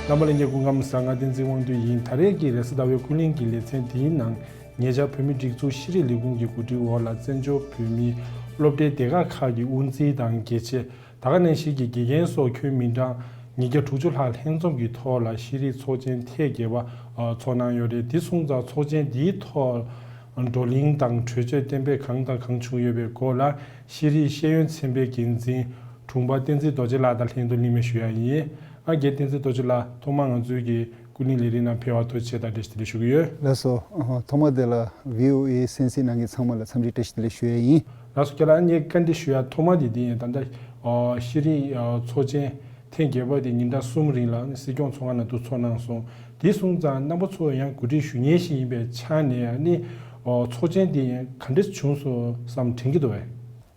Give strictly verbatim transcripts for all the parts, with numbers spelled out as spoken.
རྣམ་པ་ལྷན་རྒྱས་སྐུ་ཁམས་བཟང་། ང་བསྟན་འཛིན་དབང་འདུས་ཡིན། ད་རེས་ཀྱི་རེས་གཟའ་ཟླ་བའི་ཀུན་གླེང་གི་ལེ་ཚན་འདིའི་ནང་ཉེ་ཆར་བོད་མིའི་སྒྲིག་འཛུགས་ཤེས་རིག་ལས་ཁུངས་ཀྱི་གོ་སྒྲིག་འོག་ལ་བཙན་བྱོལ་བོད་མིའི་སློབ་གྲྭའི་སྡེ་ཁག་ཁག་གི་དབུ་འཛིན་དང་དགེ་ཆེ། ད་ག་ནང་བཞིན་གྱི་དགེ་རྒན་སོགས་ཁྱོན་མི་གྲངས་ཉིས་བརྒྱ་དྲུག་ཅུ་ལྷག་ལྷན་འཛོམས་ཀྱི་ཐོག་ལ་ཤེས་རིག་ཚོགས་ཆེན་ཐེངས་བརྒྱད་པ་ཨ་ཚོགས་གནང་ཡོད་རེད། དེ་སོང་ཙང་ཚོགས་ཆེན་འདིའི་ཐོག་བགྲོ་གླེང་དང་གྲོས་ཆོད་གཏན་འབེབས་གང་དང་གང་བྱུང་ཡོད་པའི་སྐོར་ལ་ཤེས་རིག་ཤེས་ཡོན་ཚན་པའི་འགན་འཛིན་དྲུང་པ་བསྟན་འཛིན་རྡོ་རྗེ་ལགས་དང་ལྷན་དུ་གླེང་མོལ་ཞུ་ཡ་ཡིན། ཨ་རྒན་བསྟན་འཛིན་རྡོ་རྗེ་ལགས། ཐོག་མར་ང་ཚོའི་གི་ཀུན་གླེང་ལས་རིམ་ནང་ཕེབས་པར་ཐུགས་རྗེ་ཆེ་དང་བཀྲ་ཤིས་བདེ་ལེགས་ཞུ་གི་ཡོད། ལགས་སོ། ཨ་ཐོག་མ་དེ་ལ་བྷི་ཨོ་ཨེ་གསན་གཟིགས་གནང་མཁན་ཚང་མ་ལ་འཚམས་འདྲི་བཀྲ་ཤིས་བདེ་ལེགས་ཞུ་ཡ་ཡིན། ལགས་སོ། ཁྱེད་ལ་ཨ་ནི་བཀའ་འདྲི་ཞུ་ཡ་ཐོག་མ་དེ་དེ་ཡིན། ད་ལྟ་ཨ་ཤེས་རིག་ཨ་ཚོགས་ཆེན་ཐེངས་བརྒྱད་པ་དེ་ཉིན་གྲངས་གསུམ་རིང་ལ་ཨ་ནི་སྲིད་སྐྱོང་ཚོགས་ཁང་ནང་དུ་ཚོགས་གནང་སོང་། དེ་སོང་ཙང་རྣམ་པ་ཚོ་ཡང་གོ་སྒྲིག་ཞུ་མཁན་ཞིག་ཡིན་པའི་ཆ་ནས་ཨ་ནི་ཨ་ཚོགས་ཆེན་དེ་ག་འདྲ་བྱུང་སོང་བསམ་དྲན་གྱི་འདུག་བས།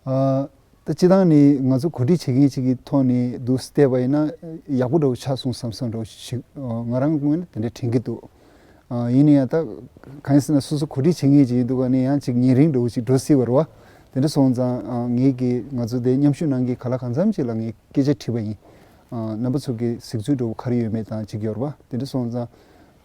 ཨ། ད་སྤྱིར་བཏང་ནི་ང་ཚོ་གོ་སྒྲིག་བྱེད་མཁན་ཅིག་གི་ཐོག་ནས་འདུག་བལྟས་པ་ཡིན་ན་ཡག་པོ་འདྲ་བོ་ཆགས་སོང་བསམ་བསམ་འདྲ་བོ་ཞིག་ང་རང་ངོས་ནས་དེ་འདྲ་དྲན་གྱི་འདུག་ཨ་ཡིན་ན་ཡང་ད་གང་ཡིན་ཟེར་ན་སོ་སོ་གོ་སྒྲིག་བྱེད་མཁན་ཅིག་ཡིན་དུས་ཀ་ནས་ཡང་ཅིག་ཉེ་རིང་འདྲ་བོ་ཅིག་འགྲོ་སྲིད་པ་རེད་བ། དེ་འདྲ་སོང་ཙང་ཨ་ངེད་ཀྱིས་ང་ཚོ་དེ་མཉམ་ཞུགས་གནང་མཁན་ག་ལ་གང་འཚམ་ཅིག་ལ་ངས་སྐད་ཆ་དྲིས་པ་ཡིན། ཨ་རྣམ་པ་ཚོ་གི་གཟིགས་ཚུལ་འདྲ་བོ་ག་རེ་ཡོད་མེད་དང་ཅིག་ཡོད་རེད་བ། དེ་འདྲ་སོང་ཙང་།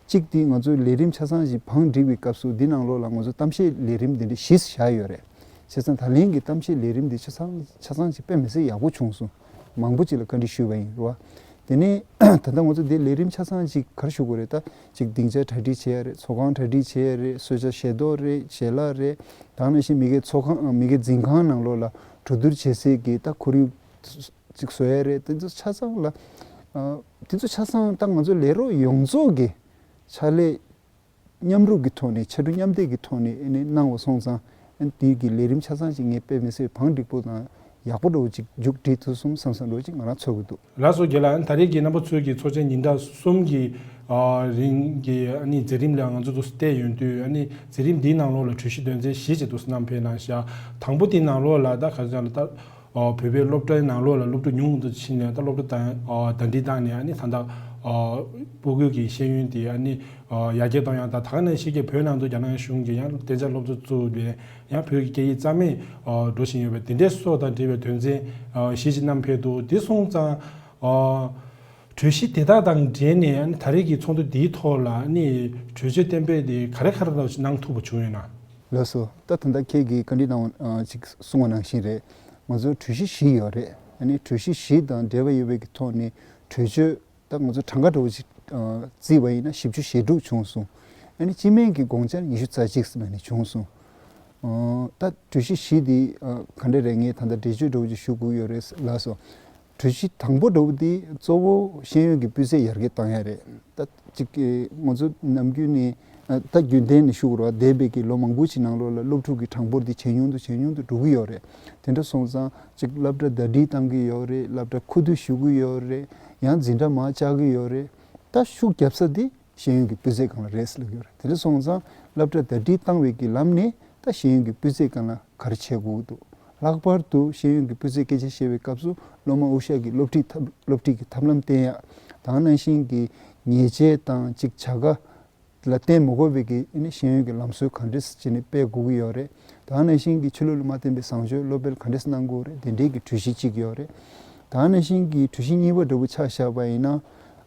གཅིག་དེ་ང་ཚོའི་ལས་རིམ་ཆ་ཚང་ཞིག་བང་བསྒྲིགས་པའི་སྐབས་སུ་འདི་ནང་ལོགས་ལ་ང་ཚོ་གཏམ་བཤད་ལས་རིམ་འདི་འདྲ་བཞི་བཞག་ཡོད་རེད། བྱས་ཙང་ད་ལན་གྱི་གཏམ་བཤད་ལས་རིམ་འདི་ཆ་ཚང་ཆ་ཚང་ཞིག་དཔེ་མི་སྲིད་ཡག་པོ་བྱུང་སོང་། མང་པོ་ཅིག་ལ་བཀའ་འདྲི་ཞུས་པ་ཡིན་རེད་བ། དེ་ནས་ད་ལྟ་ང་ཚོ་འདི་ལས་རིམ་ཆ་ཚང་ཞིག་ག་རེ་ཞུ་དགོས་རེད། ད་ཅིག་སྡིངས་ཆ་གྲ་སྒྲིག་བྱེད་ཡ་རེད། ཚོགས་ཁང་གྲ་སྒྲིག་བྱེད་ཡ་རེད། གསོལ་ཇ་བཞེས་ཐོག་རེད། ཞལ་ལག་རེད། ད་ནང་བཞིན་མི་སྒེར་ཚོགས་ཁང་མི་སྒེར་འཛིན་ཁང་ནང་ལོགས་ལ་གྲོས་བསྡུར་བྱེད་སའི་གི་ད་ཁོར་ཡུག་ཅིག་བཟོ་ཡ་རེད། དེ་ཚོ་ཆ་ཚང་ལ། ཨ། དེ་ཚོ་ཆ་ཚང་ད་ང་ཚོ་ལས་རོགས་ཡོངས་རྫོགས་ཀྱི་ཕྱག་ལས་མཉམ་རུབ་ཀྱི་ཐོག་ནས་ཕྱར་གྲུ་མཉམ་འདེགས་ཀྱི་ཐོག་ནས་ཨ་ནི་གནང་བ་སོང་ཙང་ཨ་ནི་དེའི་གི་ལས་རིམ་ཆ་ཚང་ཞིག་ངས་དཔེ་མི་སྲིད་བང་སྒྲིག་པོ་དང་ཡག་པོ་འདྲ་བོ་ཅིག་མཇུག་སྒྲིལ་ཐུབ་སོང་བསམ་བསམ་འདྲ་བོ་ཅིག་ང་རང་ཚོར་གྱི་འདུག་ལགས་སོ། རྒན་ལགས། ད་རེས་ཀྱི་རྣམ་པ་ཚོའི་གི་ཚོགས་ཆེན་ཉིན་གྲངས་གསུམ་གྱི་ཨ་རིང་གི་ཨ་ནི་མཛད་རིམ་ལ་ང་ཚོ་འདུག་བལྟས་ཡོང་དུས་ཨ་ནི་མཛད་རིམ་འདིའི་ནང་ལོགས་ལ་གྲོས་གཞི་དོན་ཚན་བཞི་ཅིག་འདུག་བསྣམས་ཕེབས་གནང་བཞག་དང་པོ་དེའི་ནང་ལོགས་ལ་ད་ག་ཚོད་ལ་ད། ཨ་བོད་པའི་སློབ་གྲྭའི་ནང་ལོགས་ལ་སློབ་ཕྲུག་ཉུང་དུ་ཕྱིན་ནས་ད་སློབ་གྲྭ་དང་ཨ་ཟླ་སྒྲིལ་བཏང་ནས་ཨ་ནི་ད་ལྟ་ཨ་སྤུ་གུ་གི་ཤེས་ཡོན་དེ་ཨ་ནི་ཨ་ཡར་རྒྱས་གཏོང་ཡག་དང་། ད་ག་ནང་བཞིན་གྱི་བོད་ནང་དུ་རྒྱ་ནག་གཞུང་གིས་ཡང་གཏན་འཇགས་སློབ་གྲྭ་བཙུགས་ནས་ཡང་བོད་ཀྱི་སྐད་ཡིག་རྩ་མེད་ཨ་འགྲོ་བཞིན་ཡོད་པ་དེ་འདྲའི་སོགས་དང་འབྲེལ་བའི་དོན་ཚན་ཨ་བཞི་ཅིག་བསྣམས་ཕེབས་འདུག་དེ་སོང་ཙང་ཨ་གྲོས་གཞི་དེ་དག་དང་འབྲེལ་ནས་ཨ་ནི་ད་རེས་ཀྱི་ཚོགས་འདུ་འདིའི་ཐོག་ལ་ཨ་ནི་གྲོས་ཆོད་གཏན་འབེབས་དེ་ག་རེ་ག་རེ་ལ་གནང་ཐུབ་པ་བྱུང་ཡོད་ན། ལགས་སོ། ད་ད་ལྟ་ཁྱེད་ཀྱིས་བཀའ་འདྲི་གནང་བ་ཅིག་གསུངས་པ་ནང་བཞིན་རེད། ང་ཚོར་གྲོས་གཞི་བཞི་ཡོད་རེད། ཨ་ནི་གྲོས་གཞི་བཞི་དང་འབྲེལ་བ་ཡོད་པའི་གི་ཐོག་ནས་གྲོས་ཆོད་ད་ང་ཚོ་གྲངས་ཀ་འདྲ་བོ་ཅིག་བརྩིས་པ་ཡིན་ན་བཞི་བཅུ་ཞེ་དྲུག་བྱུང་སོང་། ཨ་ནི་སྤྱི་མིང་གི་དགོངས་འཆར་ཉི་ཤུ་རྩ་གཅིག་ཙམ་ནས་བྱུང་སོང་། ད་གྲོས་གཞི་བཞི་འདི་ག་འདྲ་རེད། ངས་ད་ལྟ་འགྲེལ་བརྗོད་འདྲ་བོ་ཅིག་ཞུ་དགོས་ཡོད་རེད། ལགས་སོ། གྲོས་གཞི་དང་པོ་འདྲ་བོ་འདི་གཙོ་བོ་ཤེས་ཡོན་གྱི་སྤུས་ཚད་ཡར་རྒྱས་གཏོང་ཡ་རེད། ད་ཅིག་ང་ཚོ་ནམ་རྒྱུན་ནས་ད་རྒྱུན་ལྡན་ནས་ཞུ་དགོས་རེད་བ། འདས་པའི་གི་ལོ་མང་པོ་ཞིག་ནང་ལོགས་ལ་སློབ་ཕྲུག་གི་གྲངས་འབོར་འདི་ཇེ་ཉུང་དུ་ཇེ་ཉུང་དུ་འགྲོ་གི་ཡོད་རེད། དེ་འདྲ་སོང་ཙང་ཅིག་སློབ་གྲྭ་ཟླ་སྒྲིལ་བཏང་གི་ཡོད་རེད། སློབ་གྲྭ་ཁུ་བསྡུ་ཞུ་གི་ཡོད་རེད། ཡང་འཛིན་གྲྭ་མར་བཅག་གི་ཡོད་རེད། ད་ཤུགས་རྒྱབ་ས་འདི་ཤེས་ཡོན་གྱི་སྤུས་ཚད་སྒང་ལ་རེད་ཟེར་ལབ་ཀྱི་ཡོད་རེད། དེ་འདྲ་སོང་ཙང་སློབ་གྲྭ་ཟླ་སྒྲིལ་བཏང་བའི་གི་ལམ་ནས་ད་ཤེས་ཡོན་གྱི་སྤུས་ཚད་སྒང་ལ་ག་རེ་བྱེད་དགོས་ཀྱི་འདུག་ལྷག་པར་དུ་ཤེས་ཡོན་གྱི་སྤུས་ཚད་སྐད་ཆ་བཤད་པའི་སྐབས་སུ་སློབ་མ་དབུ་ཞྭ་གི་སློབ་ཁྲིད་ཐབས་སློབ་ཁྲིད་ཀྱི་ཐབས་ལམ་བསྟེན་ཡག་དང་ནང་བཞིན་གྱི་ཉེས་ཆད་དང་ཅིག་བྱ་དགའ་ལ་བརྟེན་མ་དགོས་པའི་གི་ཨ་ནི་ཤེས་ཡོན་གྱི་ལམ་སྲོལ་ག་འདྲས་བྱས་ནས་སྤེལ་དགོས་ཀྱི་ཡོད་རེད། དང་ནང་བཞིན་གྱི་ཆོས་ལུགས་ལ་མ་བརྟེན་པའི་བཟང་སྤྱོད་སློབ་སྤེལ་ག་འདྲས་གནང་དགོས་རེད། དེ་འདྲའི་གི་གྲོས་གཞི་གཅིག་ཡོད་རེད། དང་ནང་བཞིན་གྱི་གྲོས་གཞི་གཉིས་པ་འདྲ་བོ་ཆ་བཞག་པ་ཡིན་ན།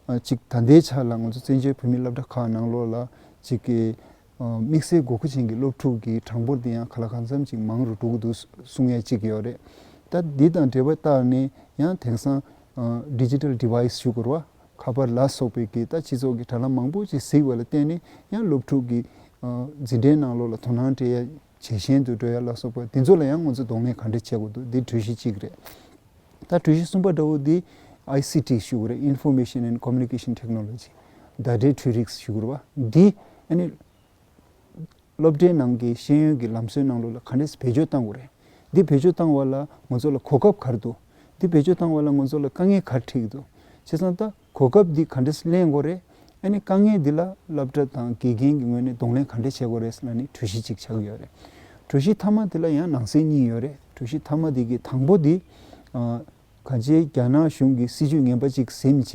ཨ་ཅིག་ད་ལྟའི་ཆ་ལ་ང་ཚོ་བཙན་བྱོལ་བོད་མིའི་སློབ་གྲྭ་ཁག་ནང་ལོགས་ལ་ཅིག་གི་ཨ་དམིགས་བསལ་དགོས་མཁོ་ཅན་གྱི་སློབ་ཕྲུག་གི་གྲངས་འབོར་དེ་ཡང་ག་ལ་གང་འཚམ་ཅིག་མང་རུ་འགྲོ་གི་འདུག་གསུང་ཡས་གཅིག་ཡོད་རེད། ད་འདི་དང་འབྲེལ་བ་བཏགས་ནས་ཡང་དེང་སང་ཨ་ཌི་ཇི་ཊལ་ཌི་ཝའི་སི་ཞུ་དགོས་རེད་བ། ཁ་པར་ལ་སོགས་པའི་གི་ད་སྤྱི་ཚོགས་ཀྱི་དྲ་ལམ་མང་པོ་ཅིག་གཟིགས་པ་ལ་བརྟེན་ནས་ཡང་སློབ་ཕྲུག་གི་ཨ་འཛིན་གྲྭའི་ནང་ལོགས་ལ་དོ་སྣང་སྤྲད་ཡ་ཇེ་ཞན་དུ་འགྲོ་ཡ་ལ་སོགས་པ་འདི་ཚོ་ལ་ཡང་ང་ཚོ་གདོང་ལེན་ག་འདྲ་བྱེད་དགོས་འདུག་འདི་གྲོས་གཞི་གཅིག་རེད། ད་གྲོས་གཞི་གསུམ་པ་འདྲ་བོ་འདི་ཨའི་སི་ཊི་ཞུ་དགོས་རེད། Information and Communication Technology། བརྡ་འཕྲིན་འཕྲུལ་རིག་ཞུ་དགོས་རེད་བ། འདི་ཨ་ནི་སློབ་གྲྭའི་ནང་གི་ཤེས་ཡོན་གྱི་ལམ་སྲོལ་ནང་ལོགས་ལ་ག་འདྲས་བེད་སྤྱོད་བཏང་དགོས་རེད། འདི་བེད་སྤྱོད་བཏང་བ་ལ་ང་ཚོ་ལ་གོ་སྐབས་ག་རེ་འདུག་འདི་བེད་སྤྱོད་བཏང་བ་ལ་ང་ཚོ་ལ་དཀའ་ངལ་ག་རེ་འཕྲད་ཀྱི་འདུག་བྱས་ཙང་ད་གོ་སྐབས་འདི་ག་འདྲས་ལེན་དགོས་རེད། ཨ་ནི་དཀའ་ངལ་འདི་ལ་སློབ་གྲྭ་དང་དགེ་རྒན་གྱི་ངོས་ནས་གདོང་ལེན་ག་འདྲས་བྱེད་དགོས་རེད་ཟེར་ན་ནི་གྲོས་གཞི་གཅིག་ཆགས་ཀྱི་ཡོད་རེད། གྲོས་གཞི་མཐའ་མ་འདི་ལ་ཡང་ནང་གསེས་གཉིས་ཡོད་རེད། གྲོས་གཞི་མཐའ་མ་འདི་གི་དང་པོ་འདི་ཨ་གང་ཅི་རྒྱ་ནག་གཞུང་གི་སྲིད་ཇུས་ངན་པ་གཅིག་ཟིན་བྱས་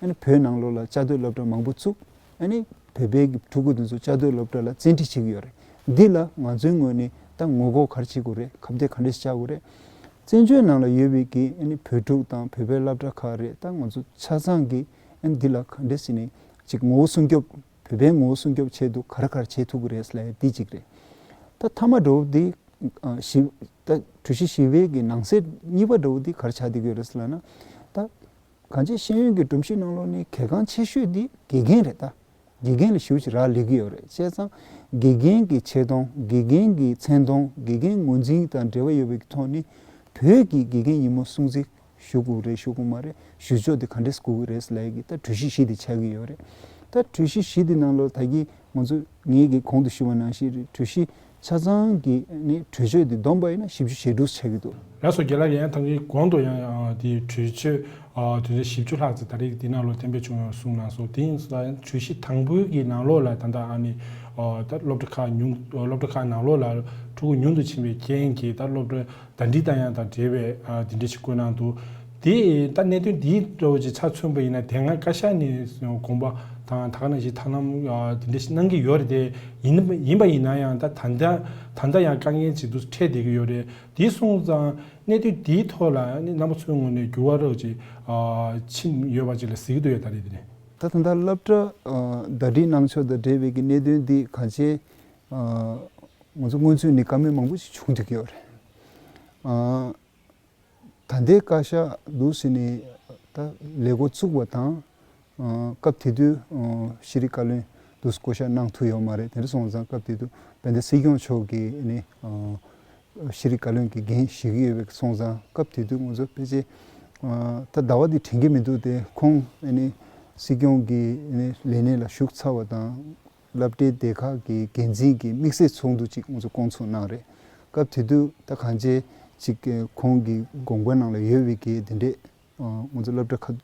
ཨ་ནི་བོད་ནང་ལོགས་ལ་བཅའ་སྡོད་སློབ་གྲྭ་མང་པོ་བཙུགས། ཨ་ནི་བོད་པའི་གི་ཕྲུ་གུ་དེ་ཚོ་བཅའ་སྡོད་སློབ་གྲྭ་ལ་བཙན་ཁྲིད་བྱེད་ཀྱི་ཡོད་རེད། འདི་ལ་ང་ཚོའི་ངོས་ནས་ད་ངོ་རྒོལ་ག་རེ་བྱེད་དགོས་རེད། ཁ་གཏད་ག་འདྲས་བཅག་དགོས་རེད། བཙན་བྱོལ་ནང་ལ་ཡོད་པའི་གི་ཨ་ནི་བོད་ཕྲུག་དང་བོད་པའི་སློབ་གྲྭ་ཁག་རེད། ད་ང་ཚོ་ཆ་ཚང་གི་ ཨ་ནི་འདི་ལ་ག་འདྲ་ཟེར་ནས་ཅིག་ངོ་བོ་སྲུང་སྐྱོབ། བོད་པའི་ངོ་བོ་སྲུང་སྐྱོབ་ཆེད་དུ་ག་རེ་ག་རེ་བྱེད་ཐུབ་ཀྱི་རེད་ཟེར་ལབ་ཡ་འདི་གཅིག་རེད། ད་མཐའ་མ་འདྲ་བོ་འདི་ཨ་ཞི་ད་གྲོས་གཞི་ཞི་བའི་གི་ནང་གསེས་གཉིས་པ་འདྲ་བོ་འདི་ག་རེ་ཆགས་བསྡད་ཀྱི་ཡོད་རེད་ཟེར་ལབ་ན། ད་གང་ཅི་ཤེས་ཡོན་གྱི་སྒྲོམ་གཞི་ནང་ལོགས་ནས་གལ་འགངས་ཆེ་ཤོས་འདི་དགེ་རྒན་རེད་ད། དགེ་རྒན་ལ་ཞེ་པོ་ཅིག་རག་ལས་ཀྱི་ཡོད་རེད། བྱས་ཙང་དགེ་རྒན་གྱི་ཆེ་མཐོང་། དགེ་རྒན་གྱི་མཚན་མཐོང་། དགེ་རྒན་ངོས་འཛིན་དང་འབྲེལ་བ་ཡོད་པའི་ཐོག་ནས་བོད་ཀྱི་དགེ་རྒན་ཉིན་མོ་སྲུང་བརྩི་ཞུ་དགོས་རེད་ཞུ་དགོས་མ་རེད། ཞུ་ཕྱོགས་དེ་ག་འདྲས་དགོས་ཀྱི་རེད་ཟེར་ལབ་ཡ་གི་ད་གྲོས་གཞི་བཞི་དེ་ཆགས་ཀྱི་ཡོད་རེད། ད་གྲོས་གཞི་བཞི་དེ་ནང་ལོགས་ད་གིན་ང་ཚོ་ངས་གི་གོང་དུ་ཞུས་པ་ནང་བཞིན་རེད། གྲོས་གཞི་ཆ་ཚང་གི་ནི་གྲོས་ཆོད་དེ་བསྡོམས་པ་ཡིན་ན་བཞི་བཅུ་ཞེ་དྲུག་ཆགས་ཀྱི་འདུག། ལགས་སོ། རྒན་ལགས་ཀྱིས་ཡང་ཐང་གི་གོང་དུ་ཡང་ཨ་དེའི་གྲོས་ཆོད་ཨ་དེ་འདྲ་བཞི་བཅུ་ལྷག་ཙམ་ད་རེས་འདི་ནང་ལོགས་གཏན་འབེབས་བྱུང་ཡོད་གསུངས་གནང་སོང་། དེ་ཡིན་ཙང་གྲོས་གཞི་དང་པོའི་གི་ནང་ལོགས་ལ་ད་ལྟ་ཨ་ནི་ཨ་ད་སློབ་གྲྭ་ཁག་ཉུང་སློབ་གྲྭ་ཁག་ནང་ལོགས་ལ་ཕྲུ་གུ་ཉུང་དུ་ཕྱིན་པའི་རྐྱེན་གྱིས་ད་སློབ་གྲྭ་ཟླ་སྒྲིལ་བཏང་ཡག་དང་འབྲེལ་བའི་ཨ་དེ་འདྲ་ཞིག་བཀོད་གནང་འདུག། དེ་ད་གནད་དོན་འདིའི་འདྲ་བོ་ཅིག་ཆ་མཚོན་པ་ཡིན་ན་དེ་སྔ་བཀའ་ཤག་ནས་དགོངས་པ་དང་ད་ག་ནང་བཞིན་ཐབས་ལམ་ཨ་དེ་འདྲ་ཞིག་གནང་གི་ཡོད་རེད། དེ་ཡིན་ཡིན་པ་ཡིན་ན་ཡང་ད་ད་ལྟ་ད་ལྟ་ཡང་དཀའ་ངལ་ཅིག་འདུག་འཕྲད་བསྡད་ཀྱི་ཡོད་རེད། དེ་སོང་ཙང་གནད་དོན་འདིའི་ཐོག་ལ་ནི་རྣམ་པ་ཚོའི་ངོས་ནས་འགྱུར་བ་རོགས་ཅིག་ཨ་ཕྱིན་ཡོད་པ་ཅིག་ལ་གཟིགས་ཀྱི་འདུག་ཡ། ད་རེས་དེ་ནས། ད་ད་ལྟ་སློབ་གྲྭ་ཨ་ཟླ་སྒྲིལ་གནང་ཕྱོགས་དང་འབྲེལ་བའི་གི་གནད་དོན་འདི་གང་ཅི་ཨ་ང་ཚོ་སྔོན་ཚུད་ནས་བཀའ་མོལ་མང་པོ་ཞིག་བྱུང་བསྡད་ཀྱི་ཡོད་རེད། ཨ་ད་ལྟའི་བཀའ་ཤག་འདུག་ཟེར་ནས་ད་ལས་འགོ་བཙུགས་པ་དང་། ཨ་སྐབས་དེ་དུས་ཨ་ཤེས་རིག་བཀའ་བློན་འདུག་བསྐོ་བཞག་གནང་ཐུབ་ཡོད་མ་རེད། དེ་འདྲ་སོང་ཙང་སྐབས་དེ་དུས་དཔལ་ལྡན་སྲིད་སྐྱོང་མཆོག་གིས་ནི་ཨ་ཤེས་རིག་བཀའ་བློན་གྱི་འགན་བཞེས་ཀྱི་ཡོད་པའི་སོང་ཙང་སྐབས་དེ་དུས་ང་ཚོ་ཕལ་ཆེར་ཨ་ད་ཟླ་བ་འདི་དྲན་གྱི་མི་འདུག་སྟེ། ཁོང་ནི་སྲིད་སྐྱོང་གི་ནི་ལས་གནས་ལ་ཞུགས་ཚར་བ་དང་། སློབ་གྲྭའི་སྡེ་ཁག་གི་འགན་འཛིན་གྱི་དམིགས་བསལ་ཚོགས་འདུ་ཅིག་ང་ཚོ་བསྐོང་ཚོགས་གནང་རེད། སྐབས་དེ་དུས་ད་གང་ཅི་ཅིག་ཁོང་གི་དགོངས་པ་ནང་ལ་ཡོད་པའི་གི་དེ་འདྲས་ང་ཚོ་སློབ་གྲྭ་ཁག་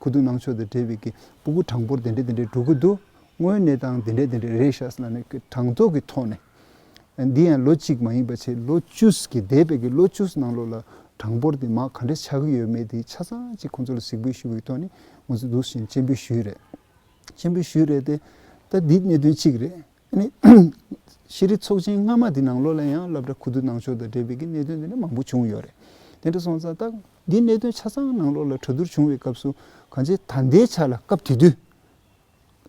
མཁོ་བསྡུ་གནང་ཕྱོགས་དང་འབྲེལ་བའི་གི་སྤུ་གུ་གྲངས་འབོར་དེ་འདྲས་དེ་འདྲས་འགྲོ་གི་འདུག། དངོས་གནས་སྟངས་དེ་འདྲས་དེ་འདྲས་རེད་ཤག་ཟེར་ལབ་ནས་གྲངས་ཐོ་གི་ཐོག་ནས། འདི་ཡང་ལོ་གཅིག་མ་ཡིན་པ་བྱས་ལོ་བཅུ་གི་འདས་པའི་གི་ལོ་བཅུ་ནང་ལོགས་ལ་གྲངས་འབོར་དེ་མར་ག་འདྲས་ཆགས་ཀྱི་ཡོད་མེད་དེ་ཆ་ཚང་ཅིག་ཁོང་ཚོ་ལ་གཟིགས་འབུལ་ཞུ་བའི་ཐོག་ནས་ང་ཚོ་འདུག་བཞིན་སྤྱན་འབུལ་ཞུས་རེད། སྤྱན་འབུལ་ཞུས་རེད་དེ། ད་འདི་གནད་དོན་གཅིག་རེད། ཨ་ནི་ཤེས་རིག་ཚོགས་ཆེན་སྔ་མ་འདི་ནང་ལོགས་ལ་ཡང་སློབ་གྲྭ་མཁོ་བསྡུ་གནང་ཕྱོགས་དང་འབྲེལ་བའི་གི་གནད་དོན་འདི་འདྲ་མང་པོ་བྱུང་ཡོད་རེད། དེ་འདྲ་སོང་ཙང་ད་འདི་གནད་དོན་ཆ་ཚང་ནང་ལོགས་ལ་གྲོས་བསྡུར་བྱུང་བའི་སྐབས་སུ་གང་ཅི་ད་ལྟའི་ཆ་ལ་སྐབས་དེ་དུས།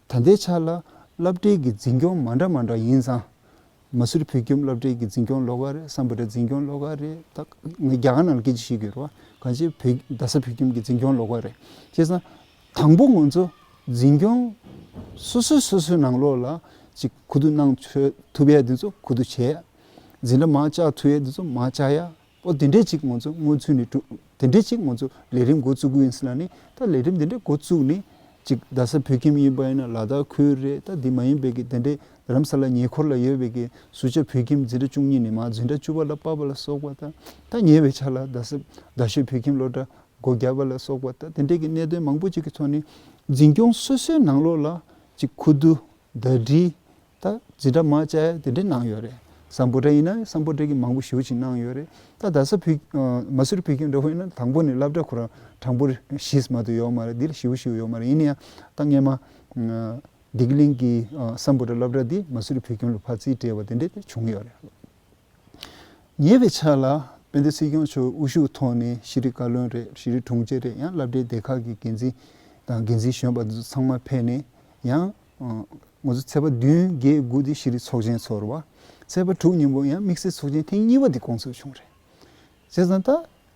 ད་ལྟའི་ཆ་ལ་སློབ་གྲྭའི་གི་འཛིན་སྐྱོང་མ་འདྲ་མ་འདྲ་ཡིན་ཙང་། མ་སུ་རི་བོད་ཁྱིམ་སློབ་གྲྭའི་གི་འཛིན་སྐྱོང་ལོགས་ཀ་རེད། སམ་བྷོ་ཊ་འཛིན་སྐྱོང་ལོགས་ཀ་རེད། ད་ངས་རྒྱ་གར་ནང་ལ་སྐད་ཆ་བཤད་ཀྱི་ཡོད་རེད་བ། གང་ཅི་བོད་རྡ་ས་བོད་ཁྱིམ་གི་འཛིན་སྐྱོང་ལོགས་ཀ་རེད། བྱས་ཙང་དང་པོ་ང་ཚོ་འཛིན་སྐྱོང་སོ་སོ་སོ་སོའི་ནང་ལོགས་ལ་ཅིག་མཁོ་བསྡུ་གནང་ཆོག་ཐུབ་ཡ་འདི་ཚོ་མཁོ་བསྡུ་བྱས་ཡ། འཛིན་གྲྭ་མར་བཅག་ཐུབ་ཡ་འདི་ཚོ་མར་བཅག་ཡ། ཨོ་དེ་འདྲས་ཅིག་ང་ཚོ་སྔོན་ཚུད་ནས་དེ་འདྲས་ཅིག་ང་ཚོ་ལས་རིམ་འགོ་བཙུགས་ཀྱི་ཡིན་ཟེར་ལབ་ནས། ད་ལས་རིམ་དེ་འདྲས་འགོ་བཙུགས་ནས་ཅིག་རྡ་ས་བོད་ཁྱིམ་ཡིན་པ་ཡིན་ན་ལ་དྭགས་ཁུལ་རེད། ད་འདི་མ་ཡིན་པའི་གི་དེ་འདྲས་རྡ་རམ་ས་ལ་ཉེ་འཁོར་ལ་ཡོད་པའི་གི་ཟུར་བཅད་བོད་ཁྱིམ་འཛིན་གྲྭ་བཅུ་གཉིས་ནས་མར་འཛིན་གྲྭ་བཅུ་པ་ལ་བར་པ་ལ་སོགས་པ་དང་། ད་ཉེ་བའི་ཆར་ལ་རྡ་ས་རྡ་ཤོད་བོད་ཁྱིམ་སློབ་གྲྭ་སྒོ་བརྒྱབ་པ་ལ་སོགས་པ། ད་དེ་འདྲས་ཀྱི་གནད་དོན་མང་པོ་ཅིག་གི་ཐོག་ནས་འཛིན་སྐྱོང་སོ་སོའི་ནང་ལོགས་ལ་ཅིག་མཁོ་བསྡུ་ཟླ་སྒྲིལ། ད་འཛིན་གྲྭ་མར་བཅག་ཡ་དེ་འདྲས་གནང་ཡོད་རེད། སམ་བྷོ་ཊ་ཡིན་ན་སམ་བྷོ་ཊ་གི་མང་པོ་ཞེ་པོ་ཅིག་གནང་ཡོད་རེད། ད་རྡ་ས་བོད་ཨ་མ་སུ་རི་བོད་ཁྱིམ་འདྲ་པོ་ཡིན་ན་དང་པོ་ནས་སློབ་གྲྭ་ཁོ་རང་གྲངས་འབོར་བཞི་མ་གཏོགས་ཡོད་མ་རེད། འདི་ལ་ཞེ་པོ་ཞེ་པོ་ཡོད་མ་རེད། ཡིན་ན་ཡང་ད་སྔས་མ་ཨ་བདེ་སྐྱིད་གླིང་གི་ཨ་སམ་བྷོ་ཊ་སློབ་གྲྭ་འདི་མ་སུ་རི་བོད་ཁྱིམ་ལ་ཕར་རྩིས་སྤྲད་པ་དེ་འདྲས་དེ་བྱུང་ཡོད་རེད། ཉེ་བའི་ཆར་ལ་དཔལ་ལྡན་སྲིད་སྐྱོང་མཆོག་དབུ་བཞུགས་ཐོག་ནས་ཤེས་རིག་བཀའ་བློན་རེད། ཤེས་རིག་དྲུང་ཆེ་རེད། ཡང་སློབ་གྲྭའི་སྡེ་ཁག་གི་འགན་འཛིན་དང་འགན་འཛིན་གཞོན་པ་འདི་ཚོ་ཚང་མ་ཕེབས་ནས། ཡང་ཨ་ང་ཚོ་ཚེས་པ་བདུན་བརྒྱད་དགུ་དེ་ཤེས་རིག་ཚོགས་ཆེན་ཚོགས་རེད་བ། ཚེས་པ་དྲུག་ཉིན་མོ་ཡང་དམིགས་བསལ་ཚོགས་ཆེན་ཐེངས་གཉིས་པ་དེ་སྐོང་ཚོགས་བྱུང་རེད། བྱས་ཙང་ད་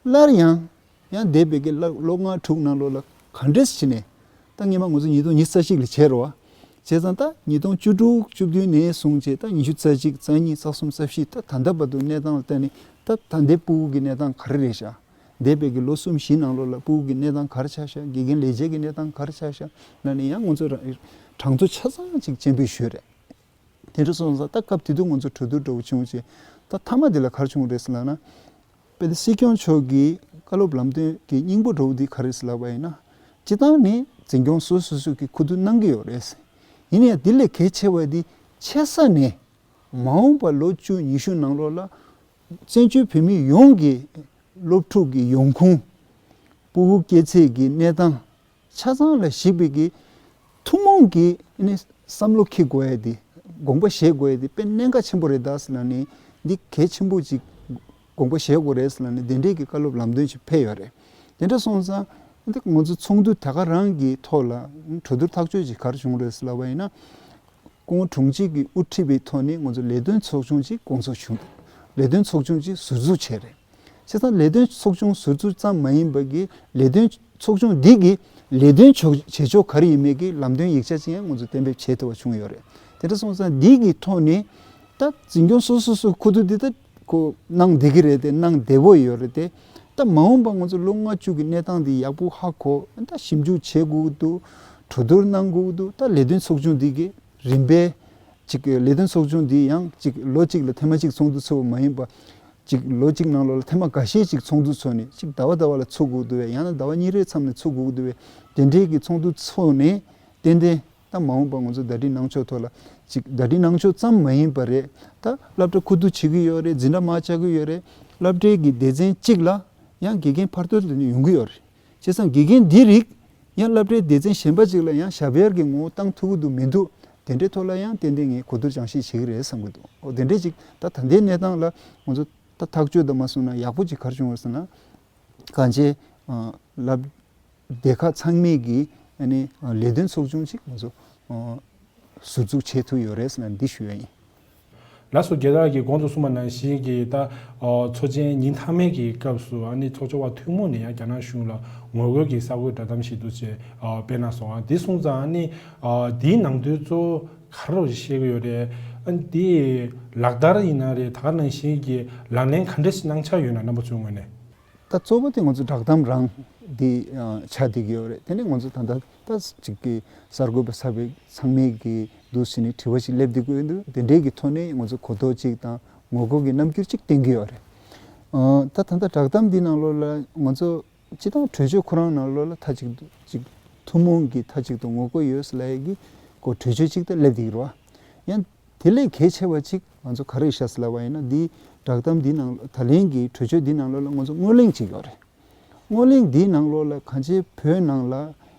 སླར་ཡང་ཡང་འདས་པའི་གི་ལོ་ལོ་ལྔ་དྲུག་ནང་ལོགས་ལ་ག་འདྲས་བྱས་ནས་ད་སྔས་མ་ང་ཚོ་ཉིས་སྟོང་ཉི་ཤུ་རྩ་གཅིག་ལ་བྱས་རེད་བ། བྱས་ཙང་ད་ཉིས་སྟོང་བཅུ་དྲུག་བཅུ་བདུན་ནས་བཟུང་བྱས་ད་ཉི་ཤུ་རྩ་གཅིག་རྩ་གཉིས་རྩ་གསུམ་རྩ་བཞི་ད་ད་ལྟ་བར་དུ་གནས་སྟངས་ལ་བལྟས་ནས་ད་ད་ལྟའི་སྤུ་གུ་གི་གནས་སྟངས་ག་རེ་རེད་ཤག། འདས་པའི་གི་ལོ་གསུམ་བཞི་ནང་ལོགས་ལ་སྤུ་གུ་གི་གནས་སྟངས་ག་རེ་ཆགས་ཤག། དགེ་རྒན་ལས་བྱེད་ཀྱི་གནས་སྟངས་ག་རེ་ཆགས་ཤག་ལབ་ནས་ཡང་ང་ཚོ་རང་གྲངས་ཐོ་ཆ་ཚང་ཅིག་སྤྱན་འབུལ་ཞུས་རེད། དེ་འདྲ་སོང་ཙང་ད་སྐབས་དེ་དུས་ང་ཚོ་གྲོས་བསྡུར་འདྲ་བོ་བྱུང་བྱས། ད་མཐའ་མ་དེ་ལ་ག་རེ་བྱུང་རེད་ཟེར་ལབ་ན། དཔལ་ལྡན་སྲིད་སྐྱོང་མཆོག་གིས་བཀའ་སློབ་ལམ་སྟོན་གྱི་སྙིང་པོ་འདྲ་བོ་འདི་ག་རེ་ཟེར་ལབ་པ་ཡིན་ན། སྤྱིར་བཏང་ནི་འཛིན་སྐྱོང་སོ་སོ་སོ་གིས་མཁོ་བསྡུ་གནང་གི་ཡོད་རེད། ཡིན་ཡང་དེ་ལས་གལ་ཆེ་བ་འདི་ཆེ་ས་ནས་མ་འོངས་པ་ལོ་བཅུ་ཉི་ཤུ་ནང་ལོགས་ལ་བཙན་བྱོལ་བོད་མི་ཡོངས་ཀྱི་སློབ་ཕྲུག་གི་ཡོང་ཁུངས། སྤུ་གུ་སྐྱེ་ཚད་ཀྱི་གནས་སྟངས། ཆ་ཚང་ལ་གཞིགས་པའི་གི་ཐུན་མོང་གི་ནི་བསམ་བློ་འཁྱེར་དགོས་ཡ་དེ། དགོངས་པ་བཞེས་དགོས་ཡ་དེ་དཔེ་གནད་འགག་ཆེན་པོ་རེད་ད་ཟེར་ལབ་ནས། འདི་གལ་ཆེན་པོ་ཅིག་དགོངས་པ་བཞེས་དགོས་རེད་ཟེར་ལབ་ནས་དེ་འདྲའི་གི་བཀའ་སློབ་ལམ་སྟོན་ཅིག་ཕེབས་ཡོད་རེད། དེ་འདྲ་སོང་ཙང་ འདི་ང་ཚོ་ཚོགས་འདུ་ད་ག་རང་གི་ཐོག་ལ་གྲོས་བསྡུར་ཐག་གཅོད་ཅིག་ག་རེ་བྱུང་རེད་ཟེར་ལབ་པ་ཡིན་ན། སྐུ་ངོ་དྲུང་ཆེ་གིས་དབུ་ཁྲིད་པའི་ཐོག་ནས་ང་ཚོ་ལས་དོན་ཚོགས་ཆུང་ཅིག་བསྐོང་ཚོགས་བྱུང་འདུག་ལས་དོན་ཚོགས་ཆུང་ཅིག་ཟུར་འཛུགས་བྱས་རེད། བྱས་ཙང་ལས་དོན་ཚོགས་ཆུང་ཟུར་འཛུགས་ཙམ་མ་ཡིན་པ་གི་ལས་དོན་ཚོགས་ཆུང་འདི་གི་ལས་དོན་ཆོག་བྱེད་ཕྱོགས་ག་རེ་ཡིན་མིན་གི་ལམ་སྟོན་ཡིག་ཆ་ཅིག་ཡང་ང་ཚོ་གཏན་འབེབས་བྱེད་ཐུབ་པ་བྱུང་ཡོད་རེད། དེ་འདྲ་སོང་ཙང་འདི་གི་ཐོག་ནས་ད་འཛིན་སྐྱོང་སོ་སོ་སོ་ཁུ་ཐུ་འདི་ད་ཁོ་གནང་བསྡད་ཀྱི་རེད་དེ། གནང་བསྡད་པོ་ཡོད་རེད་དེ། ད་མ་འོངས་པ་ང་ཚོ་ལོ་ལྔ་བཅུ་གི་གནས་སྟངས་འདི་ཡག་པོ་ཧ་གོ། ད་ཞིབ་འཇུག་བྱེད་དགོས་ཀྱི་འདུག་གྲོས་བསྡུར་གནང་དགོས་ཀྱི་འདུག་ད་ལས་དོན་ཚོགས་ཆུང་འདི་གི་རིམ་པས་ཅིག་ལས་དོན་ཚོགས་ཆུང་འདི་ཡང་ཅིག་ལོ་གཅིག་ལ་ཐེངས་མ་གཅིག་ཚོགས་འདུ་ཚོགས་པ་མ་ཡིན་པ། ཅིག་ལོ་གཅིག་ནང་ལོགས་ལ་ཐེངས་མ་འགའ་ཤས་ཅིག་ཚོགས་འདུ་ཚོགས་ནས། ཅིག་ཟླ་བ་ཟླ་བ་ལ་ཚོགས་དགོས་འདུག་བས། ཡང་ན་ཟླ་བ་གཉིས་རེའི་མཚམས་ནས་ཚོགས་དགོས་འདུག་བས། དེ་འདྲའི་གི་ཚོགས་འདུ་ཚོགས་ནས་ཏན་ཏན་ད་མ་འོངས་པ་ང་ཚོ་ཟླ་སྒྲིལ་གནང་ཕྱོགས་ཐོག་ལ་ཅིག་ཟླ་སྒྲིལ་གནང་ཕྱོགས་ཙམ་མ་ཡིན་པ་རེད། ད་སློབ་གྲྭ་ཁུ་བསྡུ་བྱེད་ཀྱི་ཡོད་རེད། འཛིན་གྲྭ་མར་བཅག་གི་ཡོད་རེད། སློབ་གྲྭའི་གི་སྡེ་ཚན་གཅིག་ལ་ཡང་དགེ་རྒན་ཕར་ཚུར་དུ་ཡོང་གི་ཡོད་རེད། བྱས་ཙང་དགེ་རྒན་འདི་རིགས་ཡང་སློབ་གྲྭའི་སྡེ་ཚན་གཞན་པ་ཅིག་ལ་ཡང་ཞབས་གཡར་གྱི་ངོ་བོ་བཏང་ཐུབ་ཀྱི་འདུག་མི་འདུག་དེ་འདྲའི་ཐོག་ལ་ཡང་ཏན་ཏན་ངས་གོ་བསྡུར་སྦྱང་བཤད་བྱེད་ཀྱི་རེད་བསམ་གྱི་འདུག་འོ་དེ་འདྲའི་ཅིག་ད་ད་ལྟའི་གནས་སྟངས་ལ་ང་ཚོ་ད་ཐག་གཅོད་དང་མ་སོང་ན་ཡག་པོ་ཅིག་ག་རེ་བྱུང་བ་ཟེར་ན། གང་ཅི་ལབ། སྡེ་ཁག་ཚང་མས་ཀྱི་ཨ་ནི་ལས་དོན་ཚོགས་ཆུང་ཅིག་ང་ཚོ་ཟུར་འཛུགས་བྱེད་ཐུབ་ཡོད་རེད་ཟེར་ན་འདི་ཞུ་ཡ་ཡིན། ལགས་སོ། རྒྱལ་བདག་གིས་གོང་དུ་གསུངས་པ་ནང་བཞིན་གྱི་ད་ཚོགས་ཆེན་ཉིན་མཐའ་མའི་གི་སྐབས་སུ་ཨ་ནི་ཚོགས་ཆུང་བ་ཐུན་མོང་ནས་ཡང་རྒྱ་ནག་གཞུང་ལ་ངོ་རྒོལ་གྱི་གསར་འགོད་བསྒྲགས་གཏམ་ཞིག་འདུག་ཅེས་སྤེལ་གནང་སོང་། ཨ་འདི་སོང་ཙང་ཨ་ནི་འདིའི་ནང་དོན་གཙོ་བོ་ག་རེ་རོ་ཞིག་བཤད་ཀྱི་ཡོད་རེད། ཨ་འདི་ལག་བསྟར་ཡིན་ན་རེད། ད་ག་ནང་བཞིན་གྱི་ལག་ལེན་ག་འདྲ་ཞིག་གནང་འཆར་ཡོད་ན་རྣམ་པ་ཚོའི་ངོས་ནས། ད་གཙོ་བོ་དེ་ང་ཚོ་བསྒྲགས་གཏམ་རང་འདི་ཆགས་བསྡད་ཀྱི་ཡོད་རེད། དེ་ནས་ང་ཚོ་ད་ལྟ་ད་ཅིག་གི་གསར་འགོད་པ་གསར་པའི་ཚང་མས་ཀྱི་འདུག་ཟེར་ནས་དྲི་བ་ཞིག་སླེབས་བསྡད་ཀྱི་ཡོད་འདུག་དེ་འདྲའི་གི་ཐོག་ནས་ང་ཚོ་གོ་རྟོགས་ཅིག་དང་ངོ་རྒོལ་གྱི་རྣམ་འགྱུར་ཅིག་བསྟན་གྱི་ཡོད་རེད། ཨ་ད་ད་ལྟ་བསྒྲགས་གཏམ་འདི་ནང་ལོགས་ལ་ང་ཚོ་སྤྱི་བཏང་གྲོས་ཆོད་ཁོ་རང་ནང་ལོགས་ལ་མཐའ་གཅིག་ཏུ་ཅིག་ཐུན་མོང་གི་མཐའ་གཅིག་ཏུ་ངོ་རྒོལ་ཡོད་ཟེར་ལབ་ཡས་ཀྱི་གོ་གྲོས་ཆོད་ཅིག་ད་སླེབས་བསྡད་ཀྱི་རེད་བ། ཡང་དེ་ལས་གལ་ཆེ་བ་ཅིག་ང་ཚོ་ག་རེ་ཤ་ཟེར་ལབ་པ་ཡིན་ན། འདི་བསྒྲགས་གཏམ་འདི་ནང་ད་ལན་གྱི་གྲོས་ཆོད་འདི་ནང་ལོགས་ལ་ང་ཚོ་སྔོན་གླེང་ཅིག་ཡོད་རེད། སྔོན་གླེང་འདིའི་ནང་ལོགས་ལ་གང་ཅི་བོད་ནང་ལ་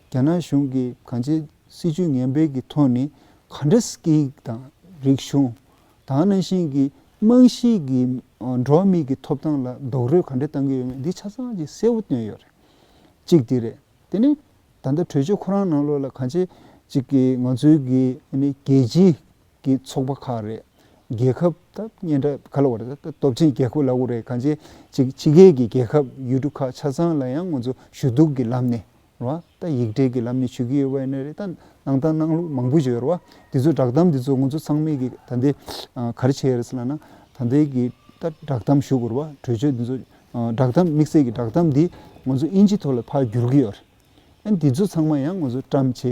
རྒྱ་ནག་གཞུང་གིས་གང་ཅི་སྲིད་ཇུས་ངན་པའི་གི་ཐོག་ནས་ག་འདྲ་སྐད་ཡིག་དང་རིག་གཞུང་དང་ནང་བཞིན་གྱི་རྨང་གཞིའི་གི་འགྲོ་བ་མིའི་གི་ཐོབ་ཐང་ལ་རྡོག་རོལ་ག་འདྲ་བཏང་གི་ཡོད་མེད་འདི་ཆ་ཚང་ཅིག་གསལ་པོ་བཏོན་ཡོད་རེད། གཅིག་འདི་རེད། དེ་ནས་ད་ལྟ་གྲོས་ཆོད་ཁོ་རང་ནང་ལོགས་ལ་གང་ཅི་ཅིག་གི་ང་ཚོའི་གི་ཨ་ནི་རྒྱལ་སྤྱིའི་གི་ཚོགས་པ་ཁག་རེད། རྒྱལ་ཁབ་ད་སྙན་གྲགས་ག་ལ་བ་རེད། ད་སྟོབས་ཆེན་རྒྱལ་ཁབ་ལབ་དགོས་རེད། གང་ཅི་ཅིག་ཕྱི་རྒྱལ་གྱི་རྒྱལ་ཁབ་ཡུལ་གྲུ་ཁག་ཆ་ཚང་ལ་ཡང་ང་ཚོ་ཞུ་གཏུག་གི་ལམ་ནས་རེད་བ། ད་ཡིག་འབྲེལ་གྱི་ལམ་ནས་ཞུ་གི་ཡོད་པ་ཡིན་ན་རེད། ད་གནང་སྟངས་གནང་ལུགས་མང་པོ་ཞིག་ཡོད་རེད་བ། དེ་ཚོ་བསྒྲགས་གཏམ་དེ་ཚོ་ང་ཚོ་ཚང་མས་གི་ད་ལྟའི་ཨ་ག་རེ་བྱས་ཡོད་རེད་ཟེར་ལབ་ན། ད་ལྟའི་གི་ད་བསྒྲགས་གཏམ་ཞུ་དགོས་རེད་བ། གྲོས་ཆོད་དེ་ཚོ་ཨ་བསྒྲགས་གཏམ་དམིགས་བསལ་གྱི་བསྒྲགས་གཏམ་འདི་ང་ཚོ་ཨིན་ཇི་ཐོག་ལ་ཕར་བསྒྱུར་གི་ཡོད་རེད། ཨ་འདི་ཚོ་ཚང་མ་ཡང་ང་ཚོ་བཀྲམ་བྱས་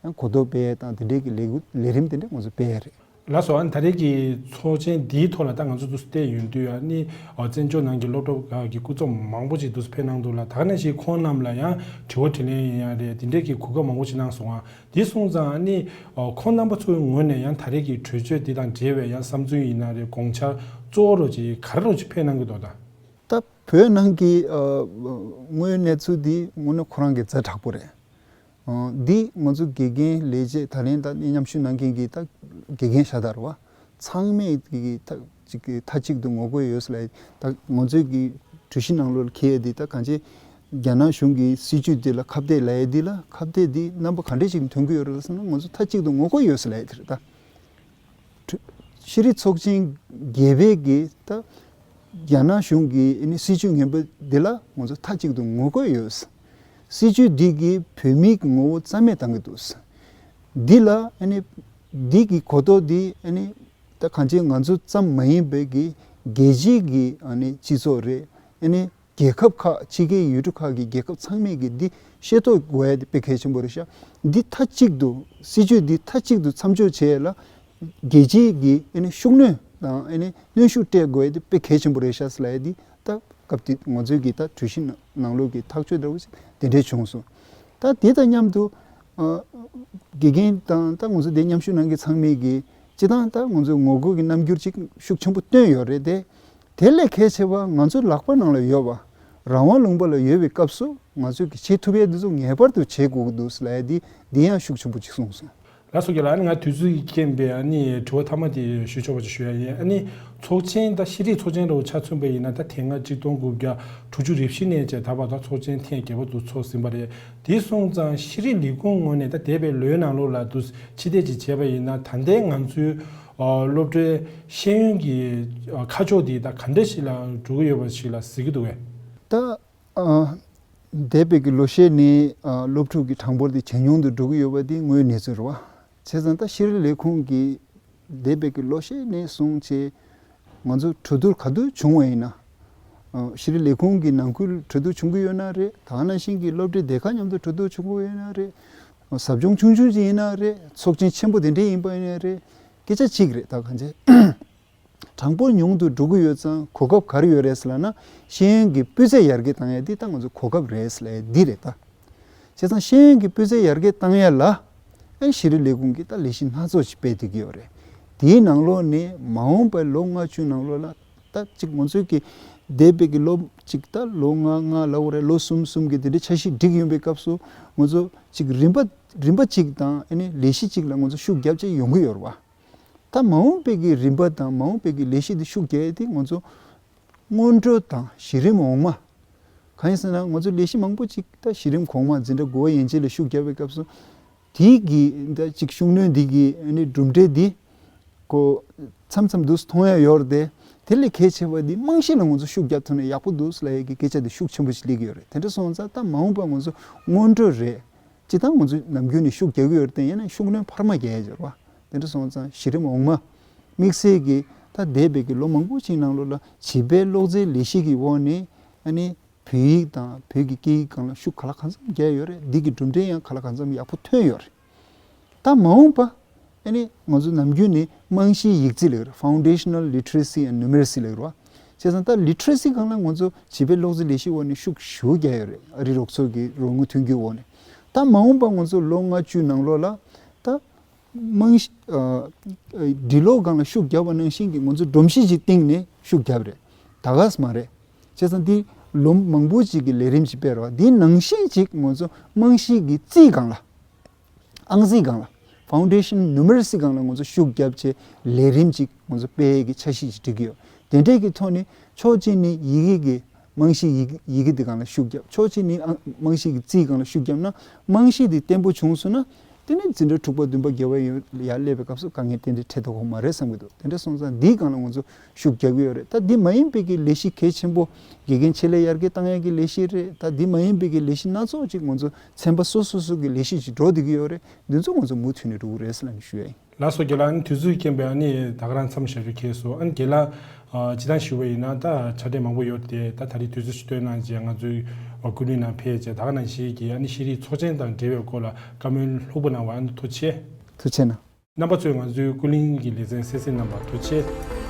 ཡང་གོ་རྟོགས་སྤེལ་ཡས་དང་དེ་འདྲའི་གི་ལས་འགུལ་ལས་རིམ་དེ་འདྲ་ང་ཚོ་སྤེལ་ཡས་རེད། ལགས་སོ། ཨ་ནི་ད་རེས་ཀྱི་ཚོགས་ཆེན་འདིའི་ཐོག་ལ་ད་ང་ཚོ་འདུག་སེ་བལྟས་ཡོང་དུས་ཨ་ནི་ཨ་བཙན་བྱོལ་ནང་གི་སློབ་གྲྭ་ཁག་གི་སྐུ་ཚབ་མང་པོ་ཅིག་འདུག་སེ་ཕེབས་གནང་འདུག་ལ། ད་ག་ནང་བཞིན་ཁོང་རྣམས་ལ་ཡང་དྲི་བ་དྲིས་ལན་ཡིན་ཡང་རེད། དེ་འདྲའི་གི་གོ་སྐབས་མང་པོ་ཅིག་གནང་སོང་ང་། དེ་སོང་ཙང་ཨ་ནི་ཨ་ཁོང་རྣམ་པ་ཚོའི་ངོས་ནས་ཡང་ད་རེས་ཀྱི་གྲོས་ཆོད་འདི་དང་འབྲེལ་བའི་ཡང་བསམ་ཚུལ་ཡིན་ན་རེད། དགོངས་འཆར་གཙོ་བོ་རོ་ཅིག་ག་རེ་རོ་ཅིག་ཕེབས་གནང་གི་འདུག་ད། ད་བོད་ནང་གི་ཨ་དངོས་ཡོད་གནས་ཚུལ་འདི་དངོས་གནས་ཁོ་རང་གི་ཛ་དྲག་པོ་རེད། ཨ་འདི་ང་ཚོ་དགེ་རྒན་ལས་བྱེད་ད་ལན་ད་མཉམ་ཞུགས་གནང་མཁན་གྱི་ད་དགེ་རྒན་ཤ་སྟག་རེད་བ། ཚང་མས་ཀྱི་ད་ཅིག་གི་མཐའ་གཅིག་ཏུ་ངོ་རྒོལ་ཡོད་ཟེར་ལབ་ཡ། ད་ང་ཚོའི་གི་གྲོས་གཞི་ནང་ལོགས་ལ་འཁེལ་ཡ་འདི་ད་གང་ཅི་རྒྱ་ནག་གཞུང་གི་སྲིད་ཇུས་འདི་ལ་ཁ་གཏད་ལབ་ཡ་འདི་ལ་ཁ་གཏད་འདི་རྣམ་པ་ག་འདྲས་ཅིག་ཐོན་གྱི་ཡོད་རེད་ཟེར་ན། ང་ཚོ་མཐའ་གཅིག་ཏུ་ངོ་རྒོལ་ཡོད་ཟེར་ལབ་ཡ་འདི་རེད་ད། ཤེས་རིག་ཚོགས་ཆེན་བརྒྱད་པའི་གི་ད་རྒྱ་ནག་གཞུང་གི་ཨ་ནི་སྲིད་ཇུས་ངན་པ་འདི་ལ་ང་ཚོ་མཐའ་གཅིག་ཏུ་ངོ་རྒོལ་ཡོད། སྲིད་ཇུས་འདི་གིས་བོད་མིའི་གི་ངོ་བོ་རྩ་མེད་བཏང་གི་འདུག། འདི་ལ་ཨ་ནི་འདི་གི་གོ་རྟོགས་འདི་ཨ་ནི་ད་གང་ཅི་ང་ཚོ་ཙམ་མ་ཡིན་པའི་གི་རྒྱལ་སྤྱིའི་གི་ཨ་ནི་སྤྱི་ཚོགས་རེད། ཨ་ནི་རྒྱལ་ཁབ་ཁག་ཕྱི་རྒྱལ་ཡུལ་གྲུ་ཁག་གི་རྒྱལ་ཁབ་ཚང་མས་ཀྱི་འདི་ཤེས་རྟོགས་དགོས་ཡ་དེ་དཔེ་གལ་ཆེན་པོ་རེད་ཤག། འདི་མཐའ་གཅིག་ཏུ་སྲིད་ཇུས་འདི་མཐའ་གཅིག་ཏུ་མཚམས་འཇོག་བྱེད་ཡ་ལ་རྒྱལ་སྤྱིའི་གི་ཨ་ནི་ཤུགས་སྣོན་དང་ཨ་ནི་གནོན་ཤུགས་སྤྲད་དགོས་ཡ་དེ་དཔེ་གལ་ཆེན་པོ་རེད་ཤག་ཟེར་ལབ་ཡ་འདི་ད་སྐབས་དེ་ང་ཚོའི་གི་ད་གྲོས་གཞི་ནང་ལོགས་ཀྱི་ཐག་གཅོད་འདྲ་བོ་ཞིག་དེ་འདྲས་བྱུང་སོང་། ད་དེ་དང་མཉམ་དུ་ཨ་དགེ་རྒན་དང་ད་ང་ཚོ་དེ་མཉམ་ཞུགས་གནང་མཁན་ཚང་མས་གི་སྤྱི་བཏང་ད་ང་ཚོས་ངོ་རྒོལ་གྱི་རྣམ་འགྱུར་ཅིག་ཤུགས་ཆེན་པོ་བཏོན་ཡོད་རེད་དེ། དེ་ལས་གལ་ཆེ་བ་ང་ཚོའི་ལག་པ་ནང་ལ་ཡོད་པ་རང་དབང་ལུང་པ་ལ་ཡོད་པའི་སྐབས་སུ་ང་ཚོས་ཀྱི་བྱེད་ཐུབ་ཡས་འདི་ཚོ་ངེས་པར་དུ་བྱེད་དགོས་ཀྱི་འདུག་ཟེར་ལབ་ཡས་འདི་འདི་ཡང་ཤུགས་ཆེན་པོ་ཅིག་གསུངས་སོང་། ལགས་སོ། རྒན་ལགས། ཨ་ནི་ང་དུས་ཚོད་ཀྱི་རྐྱེན་པས་ཨ་ནི་དྲི་བ་མཐའ་མ་དེ་ཞུ་ཆོག་པ་ཅིག་ཞུ་ཡ་ཡིན། ཨ་ནི་ཚོགས་ཆེན་དང་ཤེས་རིག་ཚོགས་ཆེན་ལ་ཆ་མཚོན་པ་ཡིན་ན། ད་དེ་སྔ་གཅིག་སྟོང་དགུ་བརྒྱ་དྲུག་ཅུ་རེ་བཞི་ནས་བྱས་ད་བར་དུ་ཚོགས་ཆེན་ཐེངས་བརྒྱད་པ་དུ་ཚོགས་ཟིན་པ་རེད། དེ་སོང་ཙང་ཤེས་རིག་ལས་ཁུངས་ངོས་ནས་ད་འདས་པའི་ལོའི་ནང་ལོགས་ལ་དུ་ཕྱི་བལྟས་ཅིག་བྱས་པ་ཡིན་ན། ད་ལྟའི་ང་ཚོའི་ཨ་སློབ་གྲྭའི་ཤེས་ཡོན་གྱི་ཨ་ཁ་ཕྱོགས་དེ་ད་ག་འདྲ་ཞིག་ལ་འགྲོ་གི་ཡོད་པ་ཞིག་ལ་གཟིགས་ཀྱི་འདུག་གས། ད་ཨ་འདས་པའི་གི་ལོ་ཤས་ནས་ཨ་སློབ་ཕྲུག་གི་གྲངས་འབོར་དེ་ཇེ་ཉུང་དུ་འགྲོ་གི་ཡོད་པ་དེ་དངོས་གནས་ཚུལ་རེད་བ། བྱས་ཙང་ད་ཤེས་རིག་ལས་ཁུངས་ཀྱི་འདས་པའི་གི་ལོ་ཤས་ནས་བཟུང་བྱས་ང་ཚོ་གྲོས་བསྡུར་ག་དུས་བྱུང་བ་ཡིན་ན། ཨ་ཤེས་རིག་ལས་ཁུངས་ཀྱི་ནང་ཁུལ་གྲོས་བསྡུར་བྱུང་གི་ཡོད་ན་རེད། ད་ག་ནང་བཞིན་གྱི་སློབ་གྲྭའི་སྡེ་ཁག་མཉམ་དུ་གྲོས་བསྡུར་བྱུང་གི་ཡོད་ན་རེད། ཟབ་སྦྱོང་ཆུང་ཆུང་ཅིག་ཡིན་ན་རེད། ཚོགས་ཆེན་ཆེན་པོ་དེ་འདྲ་ཡིན་པ་ཡིན་ན་རེད། སྐད་ཆ་གཅིག་རེད། ད་གང་བྱས། གྲངས་འབོར་ཉུང་དུ་འགྲོ་གི་ཡོད་ཙང་གོ་སྐབས་ག་རེ་ཡོད་རེད་ཟེར་ལབ་ན། ཤེས་ཡོན་གྱི་སྤུས་ཚད་ཡར་རྒྱས་བཏང་ཡ་འདི་ད་ང་ཚོ་གོ་སྐབས་རེད་ཟེར་ལབ་ཡ་འདི་རེད་ད། བྱས་ཙང་ཤེས་ཡོན་གྱི་སྤུས་ཚད་ཡར་རྒྱས་བཏང་ཡ་ལ་ཨ་ཤེས་རིག་ལས་ཁུངས་ཀྱིས་ད་ལས་གཞི་སྣ་ཚོགས་ཤིག་སྤེལ་བསྡད་ཀྱི་ཡོད་རེད། དེའི་ནང་ལོགས་ནས་མ་འོངས་པའི་ལོ་ལྔ་བཅུ་ནང་ལོགས་ལ་ད་ཅིག་ང་ཚོའི་གི་འདས་པའི་གི་ལོ་ཅིག་ད་ལོ་ལྔ་ལྔ་ལབ་དགོས་རེད། ལོ་གསུམ་གསུམ་གི་དེ་འདྲའི་འཆར་གཞི་སྒྲིག་ཡོང་པའི་སྐབས་སུ་ང་ཚོ་ཅིག་རིམ་པ་རིམ་པ་ཅིག་དང་ཨ་ནི་ལས་གཞི་ཅིག་ལ་ང་ཚོ་ཤུགས་རྒྱབ་བྱས་ཡོང་གི་ཡོད་རེད་བ། ད་མ་འོངས་པའི་གི་རིམ་པ་དང་མ་འོངས་པའི་གི་ལས་གཞི་འདི་ཤུགས་རྒྱག་ཡས་དེ་ང་ཚོ་སྔོན་འགྲོ་དང་གཞི་རིམ་འོག་མ། གང་ཡིན་ཟེར་ན་ང་ཚོ་ལས་གཞི་མང་པོ་ཅིག་ད་གཞི་རིམ་གོང་མ་འཛིན་གྲྭ་དགུ་པ་ཡན་ཆད་ལ་ཤུགས་རྒྱག་པའི་སྐབས་སུ། དེའི་གི་ད་ཅིག་ཤུགས་སྣོན་འདི་གི་ཨ་ནི་གྲུབ་འབྲས་འདི་ཀོ་མཚམས་མཚམས་འདུག་མཐོང་ཡ་ཡོད་རེད་དེ། དེ་ལས་གལ་ཆེ་བ་འདི་རྨང་གཞི་ལ་ང་ཚོ་ཤུགས་རྒྱག་ཐུབ་ན་ཡག་པོ་འདུག་ལབ་ཡས་ཀྱི་སྐད་ཆ་འདི་ཤུགས་ཆེན་པོ་ཞིག་སླེབས་ཀྱི་ཡོད་རེད། དེ་འདྲ་སོང་ཙང་ད་མ་འོངས་པ་ང་ཚོ་སྔོན་འགྲོ་རེད། སྤྱིར་བཏང་ང་ཚོས་ནམ་རྒྱུན་ནས་ཤུགས་རྒྱག་གི་ཡོད་རེད་དེ། ཡིན་ན་ཤུགས་སྣོན་འཕར་མ་རྒྱག་ཡ་ཡོད་རེད་བ། དེ་འདྲ་སོང་ཙང་གཞི་རིམ་འོག་མ་དམིགས་བསལ་གྱི་ད་འདས་པའི་གི་ལོ་མང་པོ་ཅིག་ནང་ལོགས་ལ་བྱིས་པའི་ཀློག་རྩལ་ལས་གཞི་གི་འོག་ནས་ཨ་ནི་བོད་ཡིག་དང་བོད་ཀྱི་སྐད་ཡིག་སྒང་ལ་ཤུགས་ག་ལ་གང་འཚམ་རྒྱག་ཡོད་རེད། འདི་གི་གྲུབ་འབྲས་ཡང་ག་ལ་གང་འཚམ་ཡག་པོ་ཐོན་ཡོད་རེད། ད་མ་འོངས་པ་ཨ་ནི་ང་ཚོ་ནམ་རྒྱུན་ནས་རྨང་གཞིའི་ཡིག་རྩིས་ལབ་ཀྱི་རེད། Foundational Literacy and Numeracy ལབ་ཀྱི་རེད་བ། བྱས་ཙང་ད་ལི་ཊི་རེ་སི་སྒང་ལ་ང་ཚོ་བྱིས་པའི་ཀློག་རྩལ་ལས་གཞི་འོག་ནས་ཤུགས་ཞེ་པོ་རྒྱག་ཡོད་རེད། ཨ་རི་རོགས་ཚོགས་ཀྱི་རོགས་དངུལ་མཐུན་འགྱུར་འོག་ནས། ད་མ་འོངས་པ་ང་ཚོ་ལོ་ལྔ་བཅུ་ནང་ལོགས་ལ་ད་རྨང་གཞི་ཨ་འབྲི་ཀློག་སྒང་ལ་ཤུགས་རྒྱག་པ་ནང་བཞིན་གྱི་ང་ཚོ་སྒྲོམ་གཞི་ཅིག་བཏིང་ནས་ཤུགས་རྒྱབ་རེད། ད་ག་ས་མ་རེད། བྱས་ཙང་འདི་ལོ་མང་པོ་ཅིག་གི་ལས་རིམ་ཅིག་སྤེལ་རེད་བ། འདི་ནང་བཞིན་ཅིག་ང་ཚོ་རྨང་གཞི་གི་རྩིས་སྒང་ལ། ཨང་རྩིས་སྒང་ལ། Foundation Numeracy སྒང་ལ་ང་ཚོ་ཤུགས་རྒྱབ་བྱས་ལས་རིམ་ཅིག་ང་ཚོ་སྤེལ་གི་འཆར་གཞི་ཅིག་སྒྲིག་གི་ཡོད། དེ་འདྲའི་གི་ཐོག་ནས་ཕྱོགས་གཅིག་ནས་ཡི་གེ་གི་རྨང་གཞི་ཡི་ཡི་གེ་འདི་སྒང་ལ་ཤུགས་རྒྱབ། ཕྱོགས་གཅིག་ནས་ཨང་རྨང་གཞི་གི་རྩིས་སྒང་ལ་ཤུགས་རྒྱབ་ན་རྨང་གཞི་འདི་བརྟན་པོ་བྱུང་སོང་ན། དེ་ནས་འཛིན་གྲྭ་དྲུག་པ་བདུན་པ་བརྒྱད་པ་ཡོང་ཡར་སླེབས་པའི་སྐབས་སུ་དཀའ་ངལ་ཏན་ཏན་འཕྲད་ཐུབ་ཀྱི་མ་རེད་བསམ་གྱི་འདུག་དེ་འདྲ་སོང་ཙང་འདིའི་སྒང་ལ་ང་ཚོ་ཤུགས་རྒྱག་གི་ཡོད་རེད། ད་འདི་མ་ཡིན་པའི་གི་ལས་གཞི་གལ་ཆེན་པོ་དགེ་རྒན་ཆེད་ལས་ཡར་རྒྱས་བཏང་ཡ་གི་ལས་གཞི་རེད། ད་འདི་མ་ཡིན་པའི་གི་ལས་གཞི་སྣ་ཚོགས་ཅིག་ང་ཚོ་ཚན་པ་སོ་སོ་སོ་གི་ལས་གཞི་ཅིག་འགྲོ་བསྡད་ཀྱི་ཡོད་རེད། འདི་ཚོ་ང་ཚོ་མུ་མཐུད་ནས་འགྲོ་གི་རེད་ཟེར་ལབ་ནས་ཞུ་ཡ་ཡིན། ལགས་སོ། རྒན་ལགས། ཨ་ནི་དུས་ཚོད་རྐྱེན་པས་ཨ་ནི་ད་ག་རང་མཚམས་བཞག་རྒྱུ་ཁེལ་སོང་། ཨ་ནི་རྒན་ལགས་ཨ་སྤྱིར་བཏང་ཞུ་བ་ཡིན་ན་ད་ཕྱག་ལས་མང་པོ་ཡོད་དེ། ད་ད་རེས་དུས་ཚོད་ཞིག་བཏོན་གནང་བྱས་ང་ཚོའི་ཀུན་གླེང་ནང་ཕེབས་བྱས། ད་ག་ནང་བཞིན་གྱི་ཨ་ནི་ཤེས་རིག་ཚོགས་ཆེན་དང་འབྲེལ་བའི་སྐོར་ལ་བཀའ་མོལ་ལྷུག་པོ་གནང་བ་ཨ་ནི་ཐུགས་རྗེ་ཆེ། ཐུགས་རྗེ་གནང་། རྣམ་པ་ཚོས་ང་ཚོའི་ཀུན་གླེང་གི་ལེ་ཚན་གསན་གཟིགས་གནང་བར་ཐུགས་རྗེ་ཆེ།